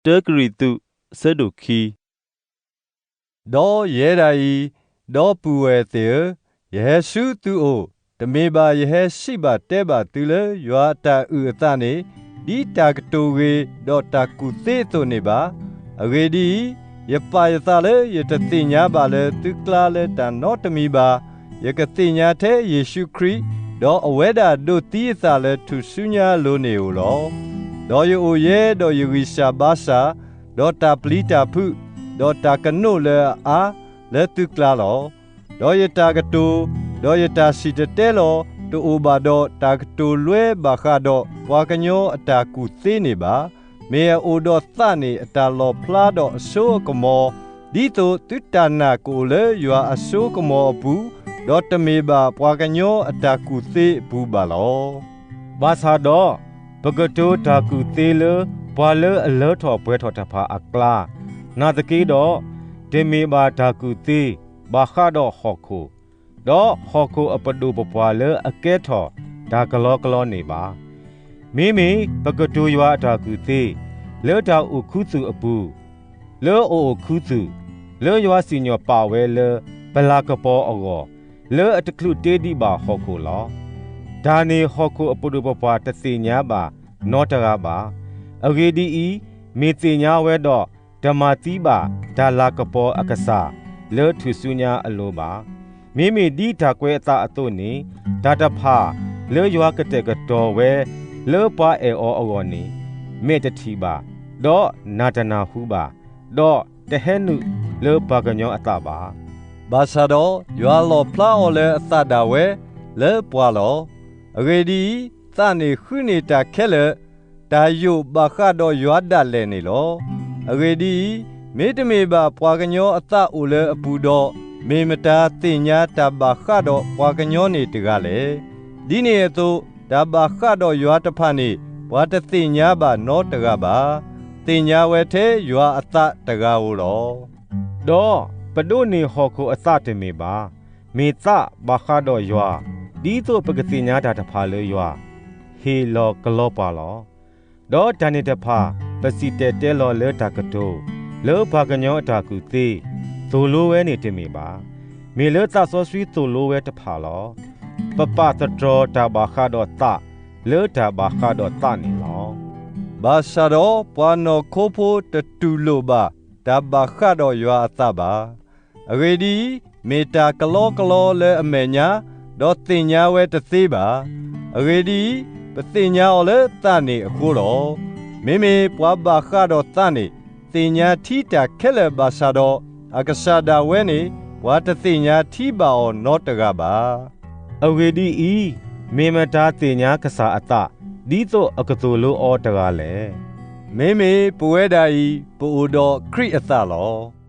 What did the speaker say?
တၢကရံၣ်သူး အဆၢဒိၣ်ခံ. ဒီးယဲဒၣ်အံၤ, ဒီပုၢ်ဝဲၢ်သ့ၣ်ဧၢ, ယဟဲဆူသုအိၣ်, တမ့ၢ်ဘၣ်ယဟဲစံးဘၣ်တဲဘၣ်သုလၢယွၤအတၢ်အုၣ်အသးန့ၣ်, ဒ်တၢ်ကတိၤဂ့ၤ, ဒီးတၢ်ကူၣ်သ့အသိးန့ၣ်ဘၣ်. အဂ့ၢ်ဒ်အံၤ, ယပာ်ယသးလၢယတသ့ၣ်ညါဘၣ်လၢသုကျါလၢတၢ်နီတမံၤဘၣ်. ယကသ့ၣ်ညါထဲယ့ၣ်ၡူးခရံာ်, ဒီးအဝဲဒၣ်ဒိးသံအသးလၢထူၣ်စုညါအလိၤန့ၣ်ဧိၤလီၤ. ဒီးယအိၣ်ယဲဒီးယဂံၢ်စၢ်ဘါစၢ်, ဒီးတၢ်ပျံၤတၢ်ဖုး, ဒီးတၢ်ကနိးလၢအအါ, လၢသုကျါလီၤ. ဒီးယတၢ်ကတိၤ, ဒီးယတၢ်စံၣ်တဲၤတဲလီၤ, တအိၣ်ဘၣ်ဒီးတၢ်ကတိၤလွဲဘၣ်ဃးဒီးပှၤကညီအတၢ်ကူၣ်သ့န့ၣ်ဘၣ်. မ့ၢ်အအိၣ်ဒီးသးန့ၣ်အတၢ်လီၣ်ဖျါဒီးအစိအကမီၤ, ဒ်သိးသုတၢ်နာ်ကအိၣ်လၢယွၤအစိကမီၤအပူၤ, ဒီးတမ့ၢ်ဘၣ်ပှၤကညီအတၢ်ကူၣ်သ့အပူၤဘၣ်လီၤ. ဘၣ်ဆၣ်ဒီး, ပကတိၤတၢ်ကူၣ်သ့လၢပှၤလၢအလၢထီၣ်ပှဲၤထီၣ်တဖၣ်အကျါ, နာ်သက့ဒီး, တမ့ၢ်ဘၣ်တၢ်ကူၣ်သ့, ဘၣ်ဃးဒီးဟီၣ်ခိၣ်, ဒီးဟီၣ်ခိၣ်အပဒိၣ်ပပှၢ်လၢအကဲထီၣ်တၢ်ကလီကလီန့ၣ်ဘၣ်. မ့မ့ၢ်ပကတိၤယွၤအတၢ်ကူၣ်သ့, လၢတၢ်အိၣ်ခူသူၣ်အပူၤ, လၢအအိၣ်ခူသူၣ်, လၢယွၤစံၣ်ညီၣ်ပာ်ဝဲလၢပလၤကပီၤအဂီၢ်, လၢအတချုးတ့ဒံးဘၣ်ဟီၣ်ခိၣ်လီၤ. တၢ်န့ၣ်ဟီၣ်ခိၣ်အပဒိၣ်ပပှၢ်တသ့ၣ်ညါဘၣ်နီတဂၤဘၣ်. အဂ့ၢ်ဒ်အံၤ, မ့ၢ်သ့ၣ်ညါဝဲဒီးတမၤသံဘၣ်တၢ်လၤကပီၤအကစၢ်လၢထူၣ်စုညါအလိၤဘၣ်. မ့မ့ၢ်ဒ်တၢ်ကွဲးအသးအသိးန့ၣ်, တၢ်တဖၣ်လၢယွၤကတဲာ်ကတီၤဝဲလၢပှၤအဲၣ်အီၤအဂီၢ်န့ၣ်, မဲာ်တထံၣ်ဘၣ်, ဒီးနၢ်တနၢ်ဟူဘၣ်, ဒီးတဟဲနုာ်လၢပှၤကညီအသးဘၣ်. ဘၣ်ဆၣ်ဒီးယွၤလီၣ်ဖျါအီၤလၢအသးဒၣ်ဝဲလၢပှၤလီၤ. အဂ့ၢ်ဒ်အံၤ, သးန့ၣ်ဃုန့ၢ်တၢ်ခဲလၢာ်, တၢ်ယိာ်ဘၣ်ဃးဒီးယွၤဒၣ်လဲာ်န့ၣ်လီၤ. အဂ့ၢ်ဒ်အံၤ, မ့တမ့ၢ်ဘၣ်ပှၤကညီအသးအိၣ်လၢအပူၤဒီး, မ့ၢ်မတၤသ့ၣ်ညါတၢ်ဘၣ်ဃးဒီးပှၤကညီန့ၣ်တဂၤလဲၣ်. ဒ်န့ၣ်အသိး, တၢ်ဘၣ်ဃးဒီးယွၤတဖၣ်န့ၣ်, ပှၤတသ့ၣ်ညါဘၣ်နီတဂၤဘၣ်. သ့ၣ်ညါဝဲထဲယွၤအသးတဂၤဧိၤလီၤ. ဒီးပဒိးန့ၢ်ဟီၣ်ခိၣ်အသးတမ့ၢ်ဘၣ်, မ့ၢ်သးဘၣ်ဃးဒီးယွၤ, ဒ်သိးပကသ့ၣ်ညါတၢ်တဖၣ်လၢယွၤ, ဟ့ၣ်လီၤကလီပှၤလီၤ. ဒီးတၢ်န့ၣ်တဖၣ်, ပစံၣ်တဲၤတဲလီၤလၢတၢ်ကတိၤ, လၢပှၤကညီအတၢ်ကူၣ်သ့, သိၣ်လိဝဲန့ၣ်တမ့ၢ်ဘၣ်. မ့ၢ်လၢသးစီဆှံသိၣ်လိဝဲတဖၣ်လီၤ. ပပာ်သတြီၤတၢ်ဘၣ်ဃးဒီးသး, လၢတၢ်ဘၣ်ဃးဒီးသးန့ၣ်လီၤ. ဘၣ်ဆၣ်ဒီးပှၤနီၢ်ခိဖိတတူၢ်လိာ်ဘၣ်တၢ်ဘၣ်ဃးဒီးယွၤအသးဘၣ်. အဂ့ၢ်ဒ်အံၤ, မ့ၢ်တၢ်ကလီကလီလၢအမဲာ်ညါ, ဒီးသ့ၣ်ညါဝဲတသ့ဘၣ်. အဂ့ၢ်ဒ်အံၤ, ပသ့ၣ်ညါအီၤလၢသးန့ၣ်အဃိလီၤ. မ့မ့ၢ်ပှၤဘၣ်ဃးဒီးသးန့ၣ်, သ့ၣ်ညါထံတၢ်ခဲလၢာ်ဘၣ်ဆၣ်ဒီး, အကစၢ်ဒၣ်ဝဲန့ၣ်, ပှၤတသ့ၣ်ညါထံဘၣ်အီၤနီတဂၤဘၣ်. အဂ့ၢ်ဒ်အံၤ, မ့ၢ်မတၤသ့ၣ်ညါကစၢ်အသး, ဒ်သိးအကသိၣ်လိအီၤတဂၤလဲၣ်. မ့မ့ၢ်ပဝဲဒၣ်အံၤ, ပအိၣ်ဒီးခရံာ်အသးလီၤ.